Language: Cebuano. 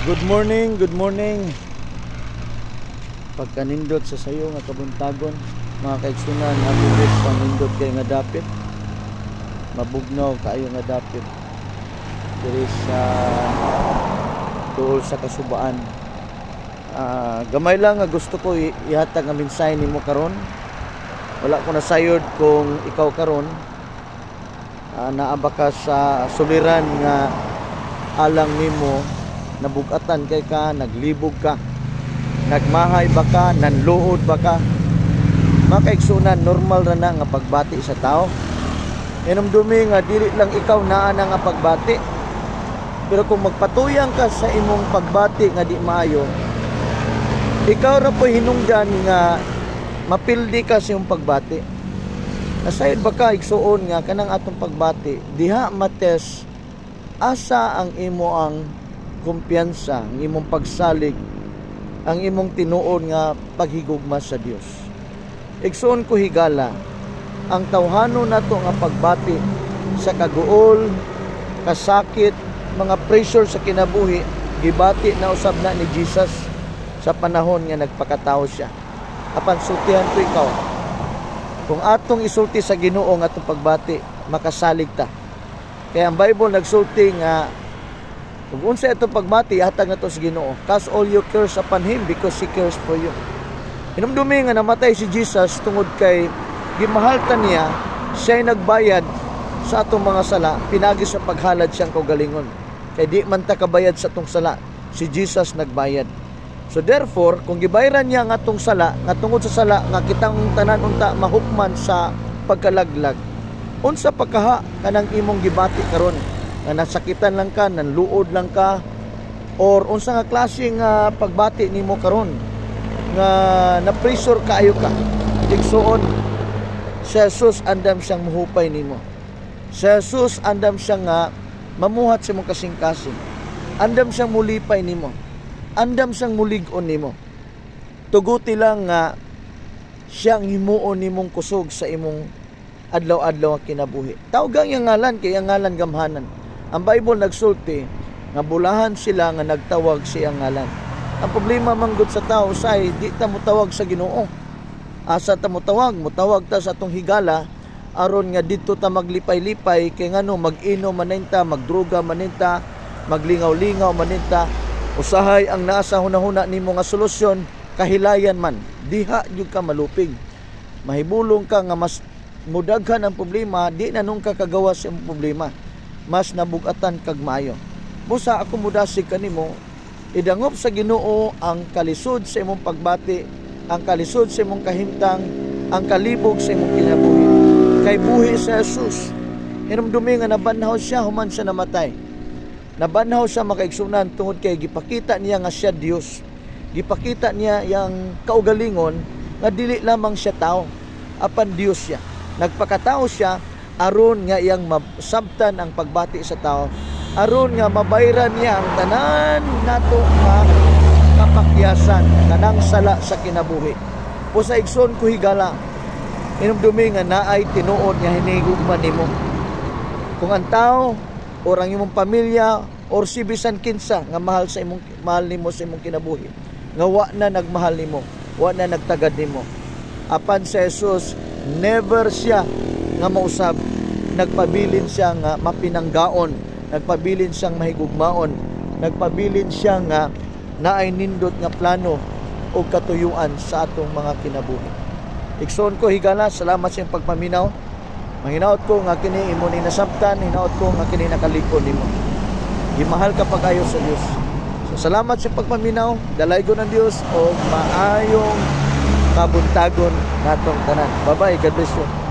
Good morning, good morning. Pagkanindot sa sayo nga kabuntagon, mga kaigsunan, ako panindot kay nga dapit. Mabugnaw kaayo nga dapit. Diri sa duol sa Kasubaan. Gamay lang nga gusto ko ihatag nga mensahe nimo karon. Wala ko nasayod kung ikaw karon naa ba ka sa suliran nga alang nimo, nabugatan kay ka, naglibog ka, nagmahay ba ka, nanluod ba ka? Mga kaigsunan, normal ra na nga pagbati sa tao. Hinumdumi nga dili lang ikaw naa na nga pagbati. Pero kung magpatuyang ka sa imong pagbati nga di maayo, ikaw ra po hinungdan nga mapildi ka sa imong pagbati. Nasayod ba ka, igsuon, nga kanang atong pagbati, diha mates asa ang imo ang kumpiyansa, ang imong pagsalig, ang imong tinuod nga paghigugma sa Dios? Igsuon ko higala, ang tawhano nato nga pagbati sa kaguol, kasakit, mga pressure sa kinabuhi, gibati na usab na ni Jesus sa panahon nga nagpakatao siya. Apan sultihan ko ikaw, kung atong isulti sa Ginoo nga atong pagbati, makasalig ta. Kaya ang Bible nagsulti nga kung unsa itong pagbati, hatag nato sa Ginoo. Cast all your cares upon Him because He cares for you. Hinumdumi nga namatay si Jesus tungod kay gimahal ta niya, siya'y nagbayad sa atong mga sala, pinagi sa paghalad siyang kaugalingon. Kay di man ta kabayad sa atong sala, si Jesus nagbayad. So therefore, kung gibayaran niya ang atong sala, nga tungod sa sala nga kitang tanan unta mahukman sa pagkalaglag, unsa pa kaha kanang imong gibati karon nga nasakitan lang ka, nanluod lang ka, or unsa nga klase nga pagbati nimo karon nga na-pressure kaayo ka? Igsuon, si Jesus andam siyang muhupay nimo. Si Jesus andam siya nga mamuhat sa imong kasing-kasing. Andam siyang mulipay nimo. Andam siyang mulig-on nimo. Tuguti lang nga siyang himuon nimong kusog sa imong adlaw-adlaw nga kinabuhi. Tawgang iyang ngalan kay ang ngalan gamhanan. Ang Bible nagsulti nga bulahan sila nga nagtawag sa iyang ngalan. Ang problema manggod sa tao say di ta motawag sa Ginoo. Asa ta motawag? Motawag ta sa atong higala aron nga didto ta maglipay-lipay, kay ngano mag-inom maninta, magdroga maninta, maglingaw-lingaw maninta. Usahay ang naa sa hunahuna nimo nga solusyon kahilayan man. Diha gyud ka malupig. Mahibulong ka nga mas mudaghan ang problema, di na nung ka kagawa sa imong problema. Mas nabugatan kag maayo. Busa ako mudasig kanimo, idangop sa Ginoo ang kalisod sa imong pagbati, ang kalisod sa imong kahimtang, ang kalibog sa imong kinabuhi. Kay buhi sa Jesus. Hinumdumi nga nabanhaw siya human siya namatay. Nabanhaw siya, makaigsunan, tungod kay gipakita niya nga siya Dios. Gipakita niya yang kaugalingon nga dili lamang siya tao, apan Dios siya. Nagpakatao siya aron nga iyang masabtan ang pagbati sa tao, aron nga mabayran niya ang tanan nato nga kapakyasan, kanang sala sa kinabuhi. Busa, igsoon ko higala, hinumdumi nga naay tinuod nga hinigugma nimo. Kung ang tao or ang imong pamilya or si bisan kinsa nga mahal sa imong mahal nimo sa imong kinabuhi nga wa na nagmahal nimo, wa na nagtagad nimo, apan sa Jesus never siya nga mausab. Nagpabilin siya nga mapinanggaon, nagpabilin siyang mahigugmaon, nagpabilin siya nga naay nindot nga plano o katuyuan sa atong mga kinabuhi. Igsoon ko higala, salamat sa iyong pagpaminaw. Manghinaot ko nga kini imo ni nasabtan, hinaot ko nga kini nakalig-on nimo. Gimahal ka pag-ayo sa Dios. So salamat sa pagpaminaw, dalaygon ng Dios o maayong kabuntagon natong tanan. Bye-bye, God bless you.